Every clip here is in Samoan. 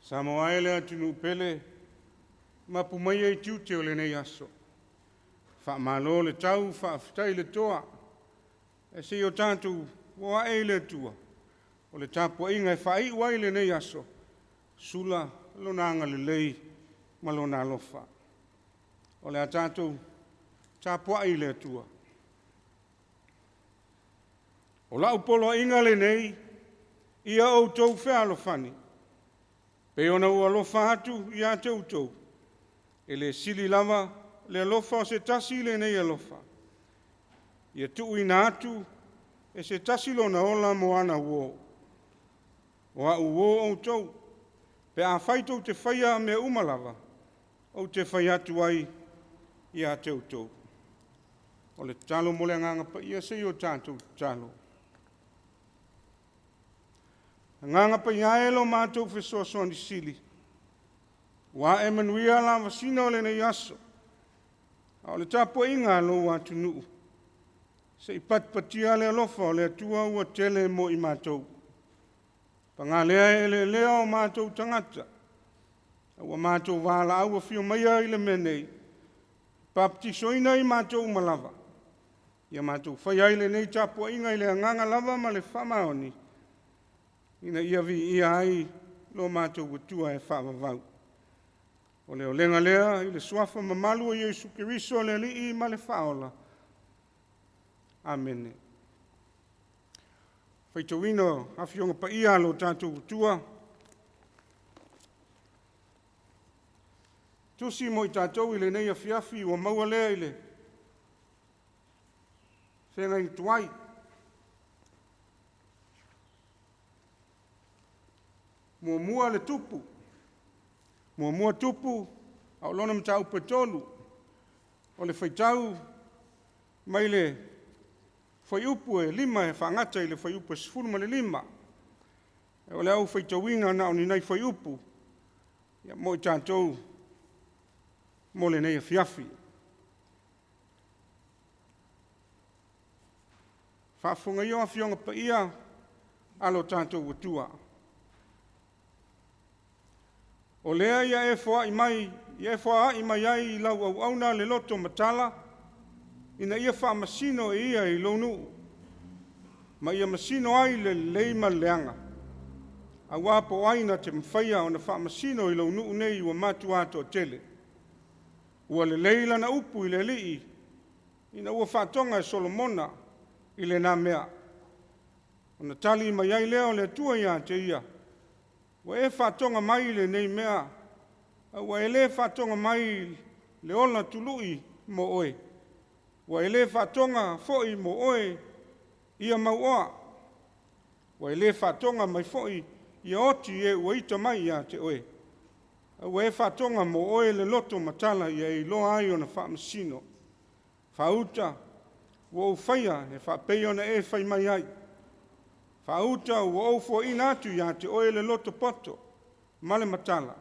Samoa e le atunuu pele, mapu maia i tiute o lenei aso. Faamalo le tau, faafetai le toa. Ae se i o tatou o ae i le Atua, o le tapuaiga e faaiu ai lenei aso, sula lona agalelei ma lona alofa. O le a tatou tapuai i le Atua. O lau poloaiga lenei, ia outou fealofani, pei ona ou alofa atu ia te outou, e le sili lava le alofa o se tasi i lenei alofa. Ia tuuina atu e se tasi lona ola mo ana uo. O au uo outou, pe afai tou te faia mea uma lava ou te fai atu ai ia te outou. O le tatalo mo le Agaga Paia, se i o tatou tatalo. Agaga Paia e lo matou fesoasoani sili, ua ae manuia lavasiga o lenei aso, a o le tapuaiga a lou atunuu, se i patipatia le alofa o le Atua ua tele mo i matou. Paga lea e eleelea o matou tagata, a ua matou valaau afio maia i le mea nei, papatisoina i matou uma lava, ia matou faia ai lenei tapuaiga i le agaga lava ma le faamaoni, ina ia viia ai lo matou Atua e faavavau. O le olega lea i le suafa mamalu o Iesu Keriso o le Alii ma le Faaola. Amene. Faitauina o Afioga Paia a lo tatou Atua, tusi mo i tatou i lenei afiafi ua maua lea i le feagaiga tuai. Muamua le tupu, muamua tupu, a o lona mataupu e 3, o le faitau mai le fuaiupu e 5 e faagata i le fuaiupu e 15. O le a ou faitauina na o ni nai fuaiupu mo i tatou mo lenei afiafi. Faafofoga ia Afioga Paia a lo tatou Atua. O lea ia e foai mai, ia e foai mai ai i lau auauna le loto matala, ina ia faamasino e ia i lou nuu, ma ia masino ai le lelei ma le leaga. Aua po o ai na te mafaia ona faamasino i lou nuu nei ua matuā toatele. Ua lelei lana upu i le Alii, ina ua faatoga e Solomona i lena mea. Ona tali mai ai lea o le Atua ia te ia, ua e faatoga mai i lenei mea, a ua e le faatoga mai le ola tului mo oe, ua e le faatoga foi mo oe ia mauoa, ua e le faatoga mai foi ia oti e ua ita mai ia te oe, a ua e faatoga mo oe le loto matala ia e iloa ai ona faamasino. Faauta, ua ou faia e faapei ona e fai mai ai. Faauta, ua ou foaina atu ia te oe le loto poto ma le matala.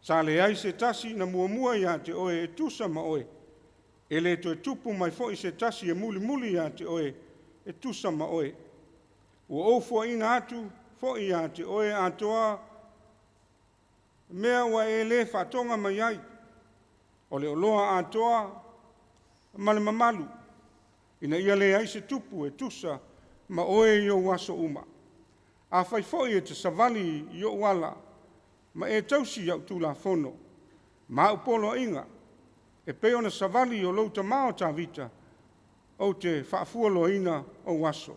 Sa leai se tasi na muamua ia te oe e tusa ma oe, e le toe tupu mai foi se tasi e mulimuli ia te oe e tusa ma oe. Ua ou foaina atu foi ia te oe atoa mea ua e le faatoga mai ai, o le oloa atoa ma le mamalu, ina ia leai se tupu e tusa ma oe i ou aso uma. Afai foi e te savali i ou ala ma e tausi i au tulafono ma au poloaiga, e pei ona savali o lou tama o Tavita, ou te faafualoaina ou aso.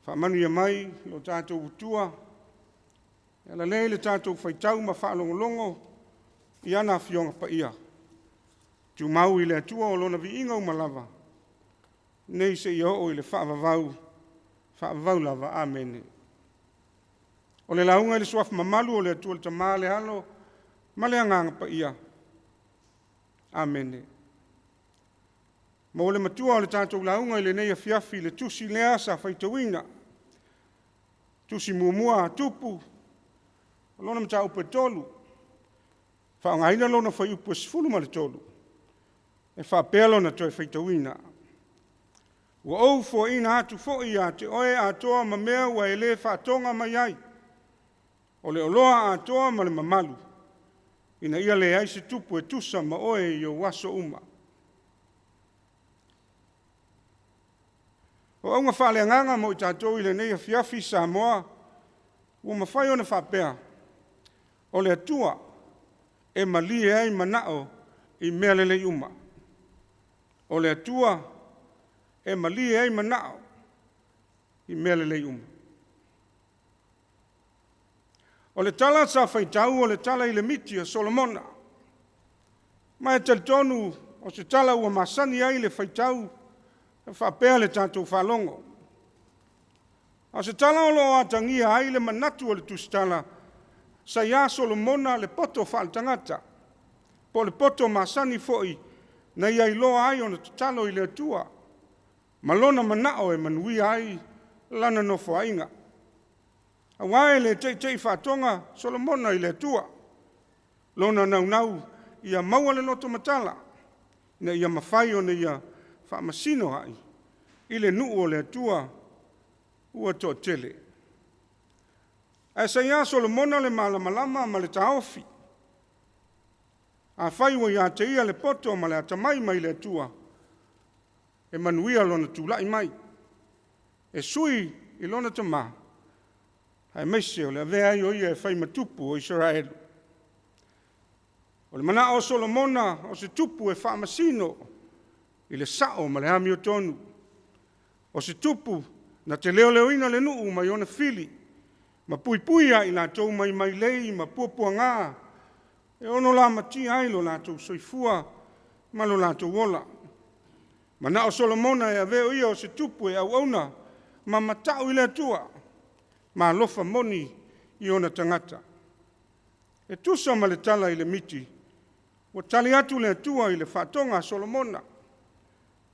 Faamanuia mai lo tatou Atua e ala lea i le tatou faitau ma faalogologo i ana Afioga Paia. Tumau i le Atua o lona viiga uma lava, nei seia oo i le faavavau, faavavau lava. Amene. O le lauga i le suafa mamalu o le Atua le Tama, le Alo ma le Agaga Paia. Amene. Mo le matua o le tatou lauga i lenei afiafi i le tusi lea sa faitauina, tusi muamua a Tupu, o lona mataupu e 3, faaaogaina lona fuaiupu e 13, e faapea lona toe faitauina. Ua ou foaina atu foi ia te oe atoa ma mea ua e le faatoga mai ai, o le oloa atoa ma le mamalu, ina ia leai se tupu e tusa ma oe i ou aso uma. O auga faaleagaga mo i tatou i lenei afiafi Samoa, ua mafai ona faapea, o le Atua e malie ai manao i mea lelei uma. O le Atua e malie ai manao i mea lelei uma. O le tala sa faitau o le tala i le miti a Solomona, ma e talitonu o se tala ua masani ai le faitau faapea le tatou faalogo. A o se tala o lo o atagia ai le manatu o le tusitala, sa ia Solomona le poto faaletagata, po o le poto masani foi na ia iloa ai ona tatalo i le Atua ma lona manao e manuia ai lana nofoaiga. Aua e le teitei faatoga Solomona i le Atua lona naunau ia maua le loto matala, ina ia mafai ona ia faamasino ai i le nuu o le Atua ua toatele. Ae sa ia Solomona le malamalama ma le taofi, afai ua ia te ia le poto ma le atamai mai le Atua, e manuia lona tulai mai e sui i lona tama, aemaise o le avea ai o ia e fai ma tupu o Isaraelu. O le manao o Solomona o se tupu e faamasino i le sao ma le amiotonu, o se tupu na te leoleoina le nuu mai ona fili ma puipui ia i latou mai mailei ma puapuaga e ono lamatia ai lo latou soifua ma lo latou ola. Manao Solomona e avea o ia o se tupu e auauna ma mata'u i le Atua ma alofa moni i ona tagata. E tusa ma le tala i le miti, ua tali atu le Atua i le faatoga a Solomona,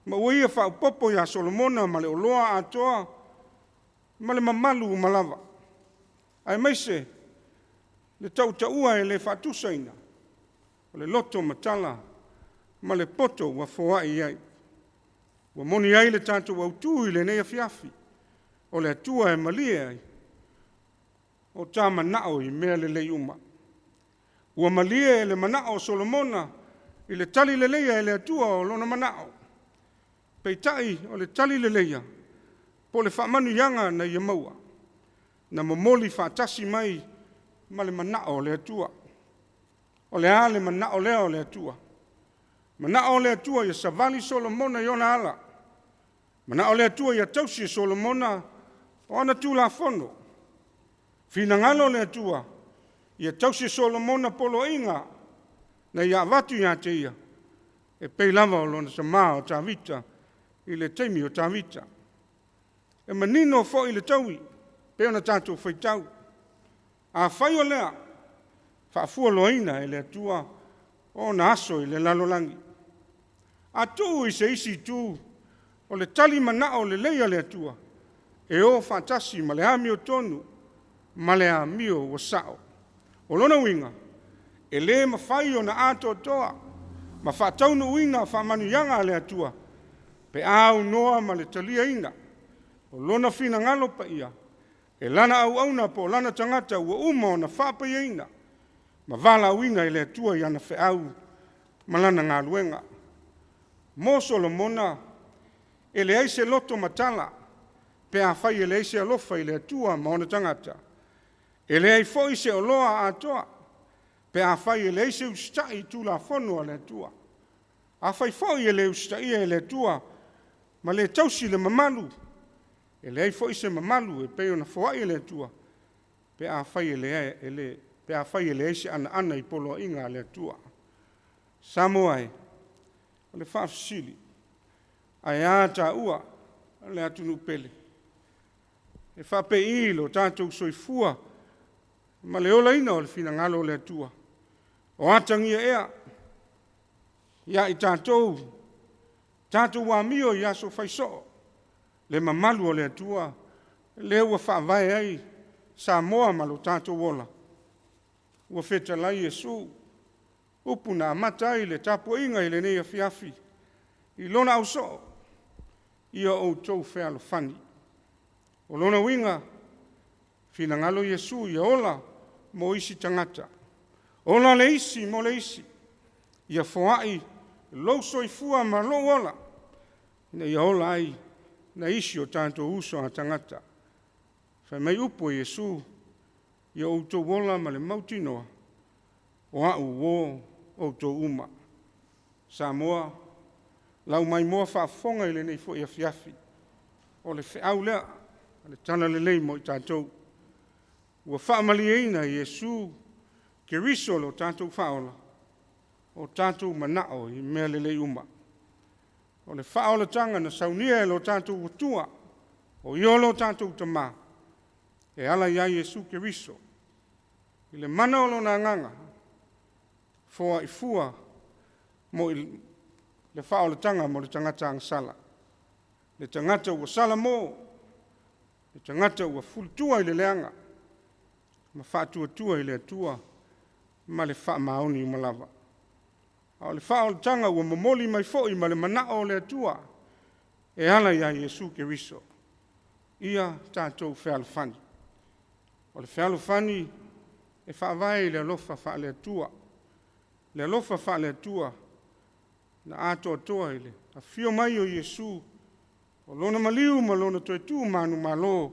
ma ua ia faaopoopo ia Solomona ma le oloa atoa ma le mamalu uma lava, aemaise le tautaua e le faatusaina o le loto matala ma le poto ua foai i ai. Ua moni ai le tatou autu i lenei afiafi, o le Atua e malie ai o ta manao i mea lelei uma. Ua malie le manao o Solomona i le tali leleia e le Atua o lona manao. Peitai o le tali leleia po o le faamanuiaga na ia maua, na momoli faatasi mai ma le manao o le Atua. O le a le manao lea o le Atua? Manao le Atua ia savali Solomona i ona ala. Manao le Atua ia tausi e Solomona o ana Tulafono. Finagalo le Atua ia tausi e Solomona poloaiga na ia avatu ia te ia, e pei lava o lona tama o Tavita i le taimi o Tavita. E manino foi le taui, pei ona tatou faitau. Afai o lea, faafualoaina e le Atua ona aso i le lalolagi. A tuu i se isi itu, o le tali manao lelei a le Atua, e o faatasi ma le amiotonu ma le amio ua sao. O lona uiga, e le mafai ona atoatoa ma faataunuuina faamanuiaga a le Atua pe a aunoa ma le taliaina o lona finagalo paia e lana auauna po o lana tagata ua uma ona faapaiaina ma valaauina e le Atua i ana feau ma lana galuega. Mo Solomona, e leai se loto matala pe afai e leai se alofa i le Atua ma ona tagata. E leai foi se oloa atoa pe afai e leai se usitai i Tulafono a le Atua. Afai foi e le usitaia e le Atua ma le tausi le mamalu, e leai foi se mamalu e pei ona foai e le Atua pe afai e leai se anoano i poloaiga a le Atua. Samoa e, o le faafesili, ae a taua le atunuu pele? E faapei lo tatou soifua ma le olaina o le finagalo o le Atua? O atagia ea ia i tatou tatou amio i aso fai soo le mamalu o le Atua lea ua faavae ai Samoa ma lo tatou ola? Ua fetalai Iesu, upu na amata ai le tapuaiga i lenei afiafi i lona ausoo. Ia outou fealofani. O lona uiga, finagalo Iesu ia ola mo isi tagata. Ola le isi mo le isi. Ia foai lou soifua ma lou ola, ina ia ola ai na isi o tatou uso a tagata. Fai mai upu a Iesu, ia outou ola ma le mautinoa, o a'u uō outou uma. Samoa, lau maimoa faafofoga i lenei foi afiafi, o le feau lea, o le tala lelei mo i tatou. Ua faamalieina e Iesu Keriso lo tatou faaola, o tatou manao i mea lelei uma. O le faaolataga na saunia e lo tatou Atua, o ia o lo tatou Tamā, e ala ia Iesu Keriso, i le mana o lona agaga, foai fua mo i le faaolataga mo le tagata agasala, le tagata ua salamo, le tagata ua fulitua i le leaga, ma faatuatua i le Atua ma le faamaoni uma lava. A o le faaolataga ua momoli mai foi ma le manao o le Atua e ala ia Iesu Keriso, ia tatou fealofani. O le fealofani e faavae i le alofa faale-Atua. Le alofa faale-Atua na atoatoa i le afio mai o Iesu, o lona maliu ma lona toe tu manumalo,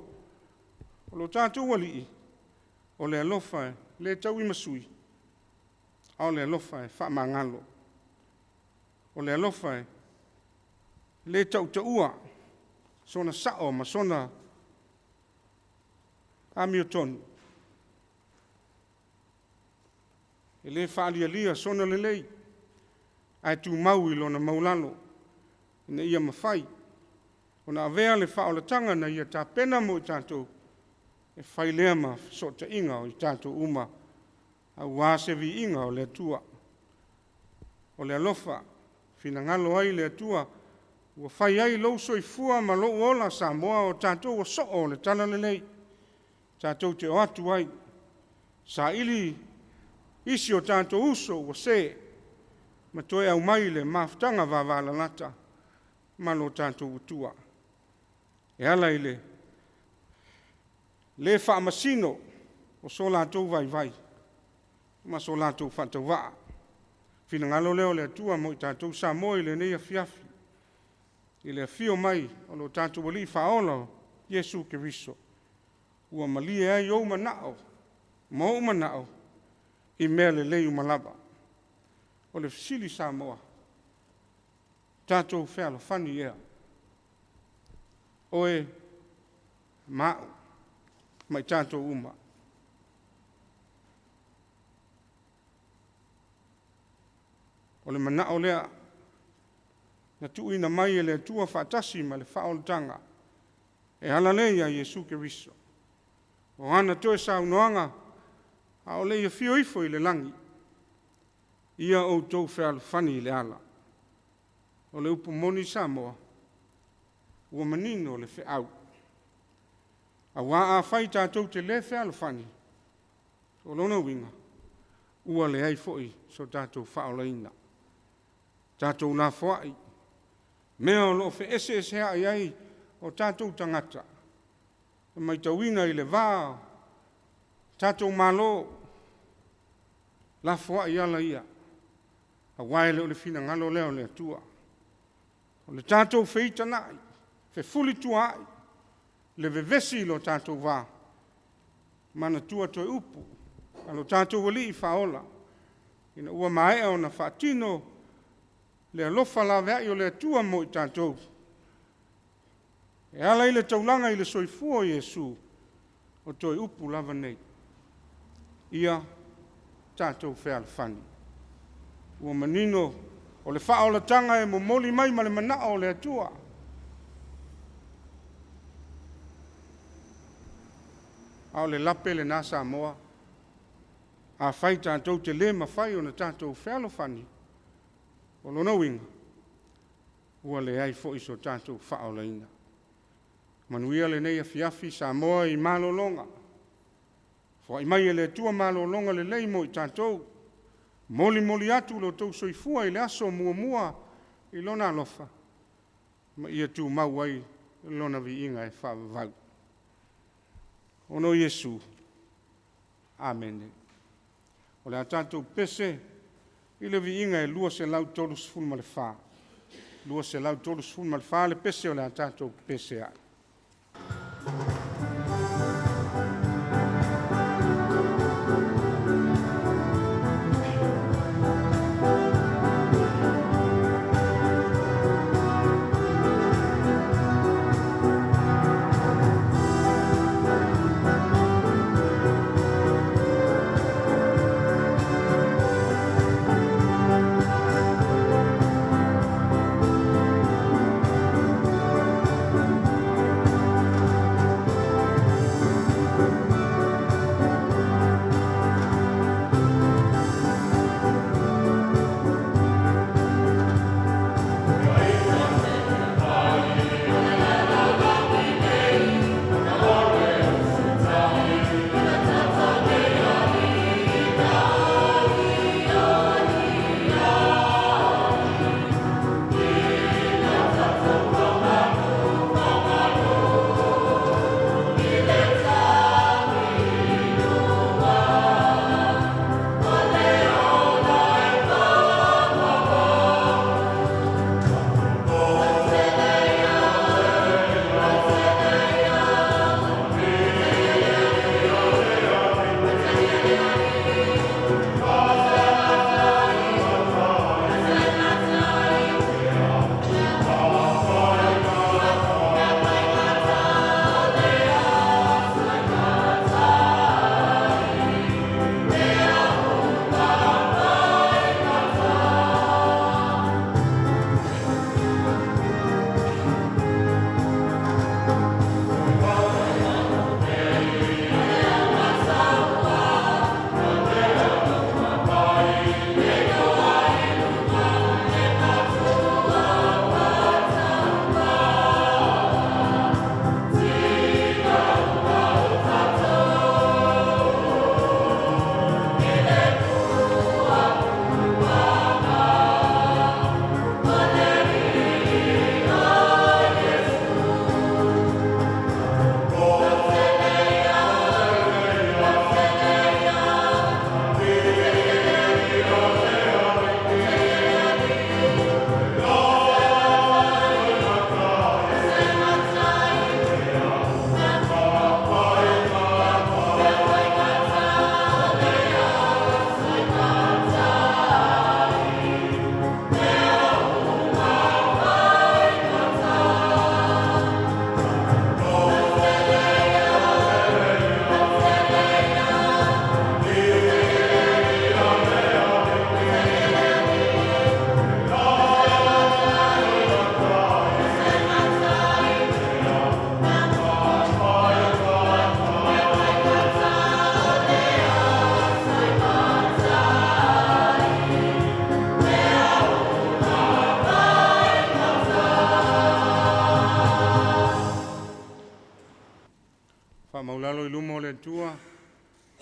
o lo tatou Alii, o le alofa e le tauimasui, a o le alofa e faamagalo. O le alofa e le tautaua sona sao ma sona amiotonu, e le faalialia sona lelei, ae tumau i lona maualalo, ina ia mafai ona avea le faaolataga na ia tapena mo i tatou, e fai lea ma fesootaiga o i tatou uma, aua se viiga o le Atua. O le alofa, finagalo ai le Atua, ua fai ai lou soifua ma lou ola Samoa o tatou o soo o le talalelei, tatou te o atu ai, saili isi o tatou uso ua se, ma toe aumai le mafutaga vavalalata ma lo tatou Atua. E ala i le le faamasino o so latou vaivai ma so latou faatauvaa. Finagalo lea o le Atua mo i tatou Samoa i lenei afiafi, i le afio mai o lo tatou Alii Faaola Iesu Keriso, ua malie ai ou manao ma ou manao i mea lelei uma lava. O le fesili Samoa, tatou fealofani ea, oe ma a'u ma i tatou uma. O le manao lea na tuuina mai e le Atua faatasi ma le faaolataga e ala lea ia Iesu Keriso. O ana toe saunoaga a o le i afio ifo i le lagi, ia outou fealofani i le ala. O le upu moni Samoa, ua manino le feau. Aua afai tatou te le fealofani, o lona uiga, ua leai foi so tatou faaolaina. Tatou lafoai, mea o lo o feeseeseai ai o tatou tagata, e matauina i le va o tatou Malo, lafoai ala ia, aua e le o le finagalo lea o le Atua. O le tatou feitanai, fefulituaai, le vevesi i lo tatou va, manatua toe upu a lo tatou Alii Faaola, ina ua maea ona faatino le alofa laveai o le Atua mo i tatou, e ala i le taulaga i le soifua o Iesu, o toe upu lava nei, ia tatou fealofani. Ua manino o le faaolataga e momoli mai ma le manao o le Atua. A o le lape lena Samoa, afai tatou te le mafai ona tatou fealofani, o lona uiga, ua leai foi so tatou faaolaina. Manuia lenei afiafi Samoa i malologa. Foai mai e le Atua malologa lelei mo i tatou. Molimoli atu lo outou soifua i le aso muamua i Lona alofa. Ma ia tumau ai lona viiga e faavavau. Ona o Iesu. Amene. O le a tatou pese i le viiga e 234. 234 le pese o le a tatou pese ai. Faamaulalo i luma o le Atua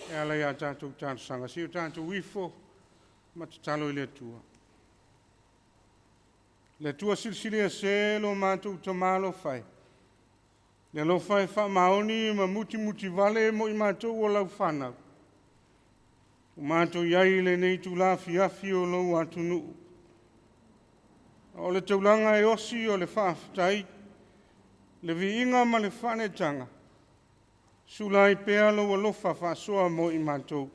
e ala i a tatou talosaga. Se i o tatou ifo ma tatalo i le Atua. Le Atua silisili ese lo matou Tama alofa e, le alofa e faamaoni ma mutimutivale mo i matou o lau fanau. Ua matou i ai i lenei itula afiafi o lou atunuu. O le taulaga e osi o le faafetai, le viiga ma le faaneetaga, sula ai pea lou alofa faasoa mo i matou.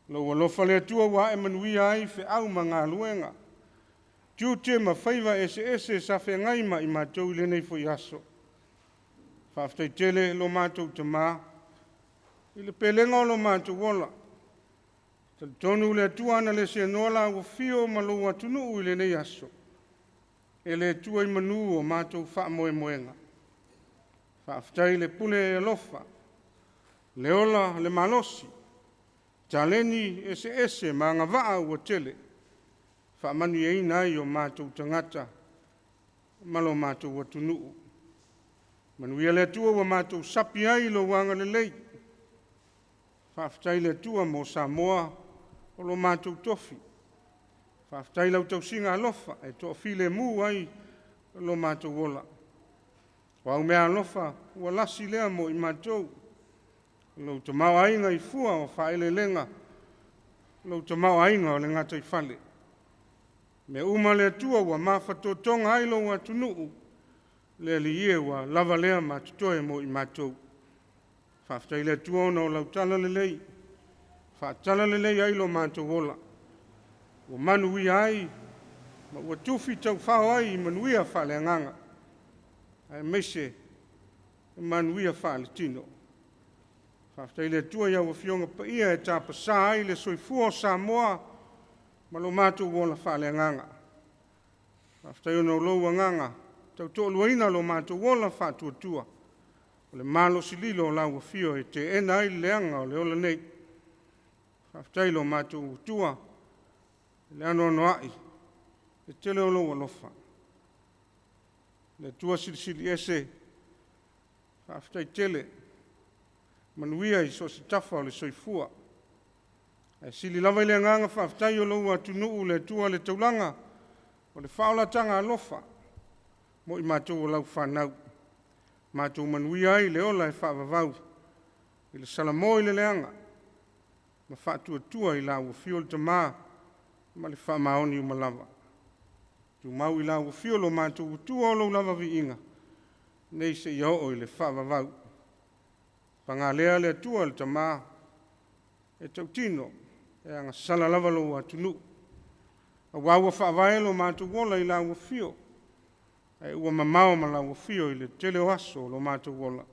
Lou alofa le Atua ua ae manuia ai feau ma galuega, tiute ma faiva eseese sa feagai ma i matou i lenei foi aso. Faafetai tele lo matou Tama i le pelega o lo matou ola. Talitonu le Atua ana le seanoa la ua fio ma lou atunuu i lenei aso, e le tua i manu o matou faamoemoega. Faafetai i le pule e alofa, le ola le malosi, taleni eseese ma agavaa ua tele, faamanuiaina ai o matou tagata ma lo matou atunuu. Manuia le Atua ua matou sapi ai i lou agalelei. Faafetai le Atua mo Samoa o lo matou tofi. Faafetai i lau tausiga alofa e toafilemu ai Lo matou ola. O au meaalofa ua lasi lea mo i matou. Lou tamaoaiga i fua o faaeleeleaga, lou tamaoaiga o le gataifale. Mea uma le Atua ua mafatotoga ai lou atunuu, le Alii e ua lava lea ma totoe mo i matou. Faafetai i le Atua ona o lau talalelei, faatalalelei ai lo matou ola. Ua manuia ai ma ua tufi taufao ai i manuia faaleagaga, aemaise manuia faaletino. Faafetai i le Atua i au Afioga Paia e tapasa ai le soifua o Samoa ma lo matou ola faaleagaga. Faafetai ona o lou agaga tautoaluaina lo matou ola faatuatua, o le malosi lilo o lau afio e teena ai le leaga o le ola nei. Faafetai i lo matou Atua i le anoanoai le tele o lou alofa. Le Atua Silisili Ese, faafetai tele, manuia i so o se tafa o le soifua. Ae sili lava i le agaga faafetai o lou atunuu le Atua le taulaga o le faaolataga alofa mo i matou o lau fanau, matou manuia ai le ola e faavavau i le salamo i le leaga ma faatuatua i lau afio le Tama ma le faamaoni uma lava. Tumau i lau afio lo matou Atua o lou lava viiga, nei seia oo i le faavavau. Paga lea le Atua le Tama e tautino, e agasala lava lou atunuu, aua ua faavae lo matou ola i lau afio, ae ua mamao ma lau afio i le tele o aso o lo matou ola.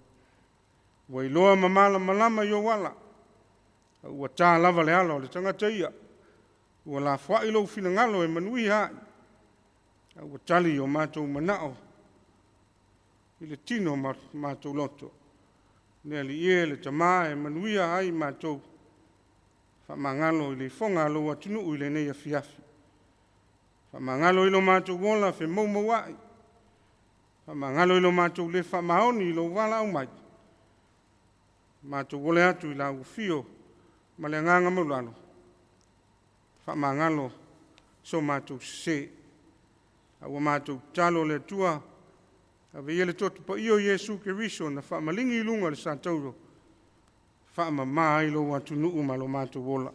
Ua iloa ma malamalama i ou ala, a ua ta lava le ala o le tagata ia. Ua lafoai lou finagalo e manuia ai, a ua tali o matou manao i le tino ma matou loto. Le Alii e, le Tama e manuia ai matou, faamagalo i le ifoga a lou atunuu i lenei afiafi. Faamagalo i lo matou ola femoumouai, faamagalo i lo matou le faamaoni i lou valaau mai, matou ole atu i lau afio ma le agaga maualalo, faamagalo so matou sese. A ua matou tatalo le Atua, ave ia le toto paia o Iesu Keriso na faamaligi i luga o le satauro, faamama ai lou atunuu ma lo matou ola.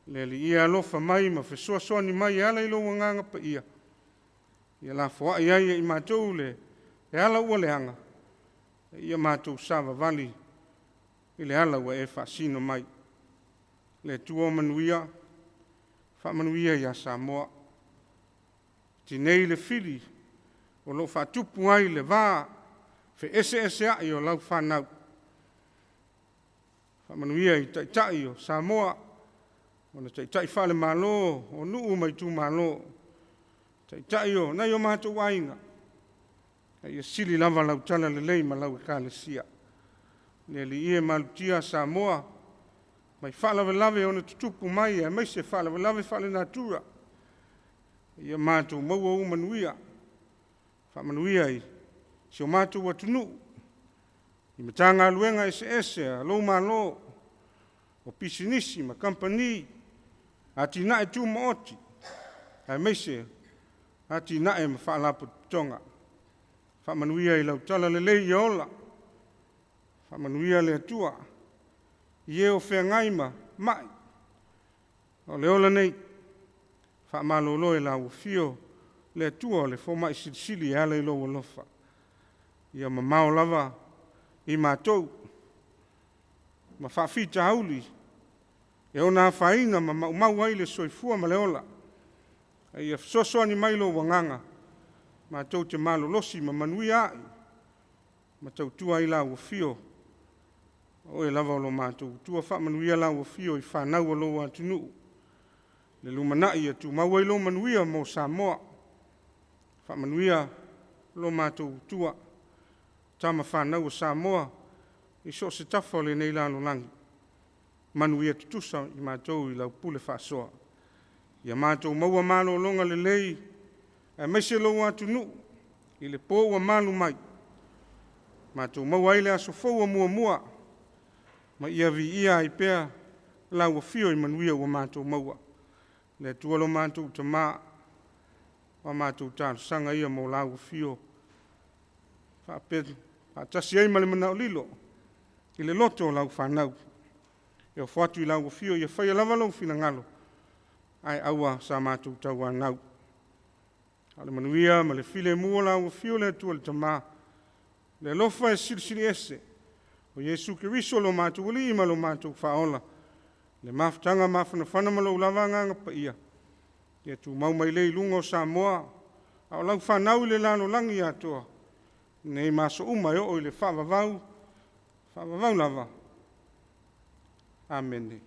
Le Alii e alofa mai ma fesoasoani mai e ala i lou agaga paia, ia lafoai ai e i matou le ala ua leaga, ia matou savavali i le ala ua e faasino mai. Le Atua o manuia, faamanuia ia Samoa. Tinei le fili o lo o faatupu ai le va feeseeseai o lau fanau. Faamanuia i taitai o Samoa, ona taitai faale-Malo o nuu ma itumalo, taitai o nai o matou aiga, a ia sili lava lau talalelei ma lau Ekalesia. Le Alii e, malutia Samoa mai faalavelave e ono tutupu mai aemaise faalavelave faalenatura, ia matou maua u manuia. Faamanuia i si o matou atunuu i Matagaluega eseese a lou Malo, o pisinisi ma kamupani, atinae tumaoti, aemaise atinae ma faalapotopotoga. Faamanuia i lau talalelei ia ola. Faamanuia le Atua i e o feagai ma mai o le ola nei, faamalolo e lau afio le Atua o le fomai silisili e ala i lou alofa. Ia mamao lava i matou ma faafitauli e ona afaina ma maumau ai le soifua ma le ola, a ia fesoasoani mai lou agaga matou te malolosi ma manuia ai ma tautua ai lau afio, o oe lava o lo matou Atua. Faamanuia lau afio i fanau a lou atunuu, le lumanai ia tumau ai lou manuia mo Samoa. Faamanuia lo matou Atua, tama fanau a Samoa i so o se tafa o lenei lalolagi, manuia tutusa i matou i lau pule faasoa. Ia matou maua malologa lelei, aemaise lou atunuu i le po ua malu mai, matou maua ai le aso fou o muamua, ma ia viia ai pea lau afio i manuia ua matou maua. Le Atua lo matou Tama, o O a matou talosaga ia mo lau afio, faapea faatasi ai ma le manaolilo i le loto o lau fanau. E ofo atu i lau afio ia faia lava lou finagalo, ae aua sa matou tauanau. A o le manuia ma le filemu o lau afio le Atua le Tama, le alofa e silisili ese, o Iesu Keriso lo matou Alii ma lo matou Faaola, le mafutaga mafanafana ma lou lava Agaga Paia, ia tumau mai lea i luga o Samoa, a o lau fanau i le lalolagi atoa, nei ma aso uma e oo i le faavavau, faavavau lava. Amene.